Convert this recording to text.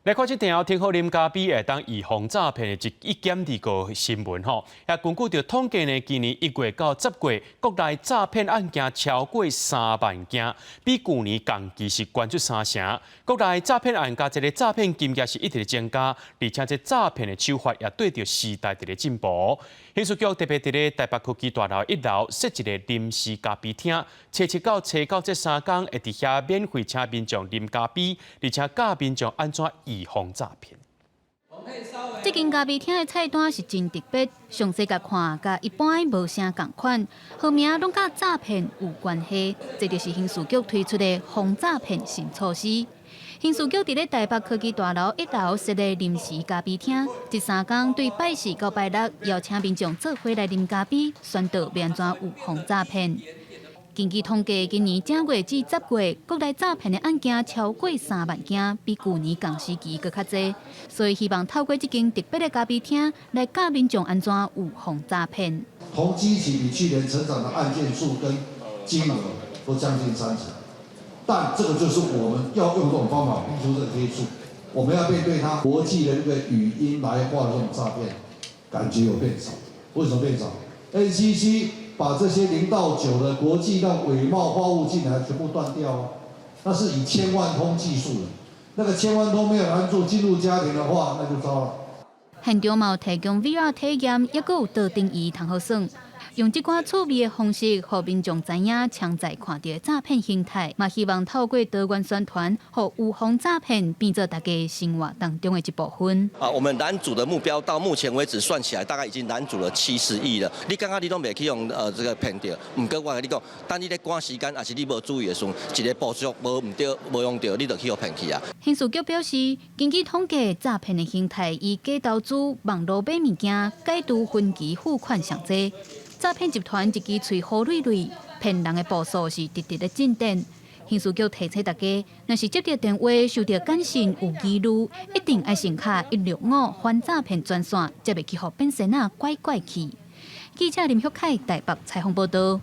來看這條聽好啉咖啡會當預防詐騙的一檢二個新聞吼。也根據著統計呢，今年1月到10月，國內詐騙案件超過3萬件，比舊年同期是懸出三成。國內詐騙案佮這个詐騙金額是一直增加，而且這詐騙的手法也綴著時代佇咧進步。刑事局特別佇咧台北科技大樓一樓設一个臨時咖啡廳，初七到初九這三工會佇遐免費請民眾啉咖啡，而且教民眾按怎預防詐騙。這間咖啡廳的菜單是真特別，詳細共看，佮一般無啥仝款，號名攏佮詐騙有關係。這就是刑事局推出的防詐騙新措施。刑事局佇咧台北科技大樓一樓設立臨時咖啡廳，這三工對拜四到拜六邀請民眾做伙來啉咖啡，宣導欲按怎預防詐騙。根據統計，今年正月至10月，國內詐騙的案件超過3萬件，比舊年仝時期閣較濟。所以希望透過這間特別的咖啡廳，來教民眾按怎預防詐騙。同基期比去年成長的案件數跟金額都將近三成，但這個就是我們要用這種方法逼出這個黑數。我們要面對它國際的那個語音來話的這種詐騙，感覺有變少。為什麼變少？NCC 把這些0到9的國際那偽冒貨物進來，全部斷掉啊！那是以千萬通計數的，那個千萬通沒有攔住進入家庭的話，那就糟了。現場嘛有提供 VR 體驗，抑閣有桌燈椅通好耍，用這款趣味的方式，予民眾知影潛在看著的詐騙形態，嘛希望透過多元宣傳，予預防詐騙變做大家生活當中的一部分。啊，我們攔阻的目標到目前為止算起來，大概已經攔阻了70億了。你感覺你攏袂去予這個騙著？毋過我共你講，當你咧趕時間，抑是你無注意的時陣，一个步驟無毋對，無用著，你就去予騙去啊。刑事局表示，根據統計，詐騙的形態以假投資、網路買物件、解除分期付款上濟。詐騙集團一支喙好銳銳，騙人的步數是直直咧進展。刑事局提醒大家，若是接著電話、收著簡訊有疑慮，一定愛先敲165反詐騙專線，才袂去予騙仙仔拐拐去。記者林旭凱台北採訪報道。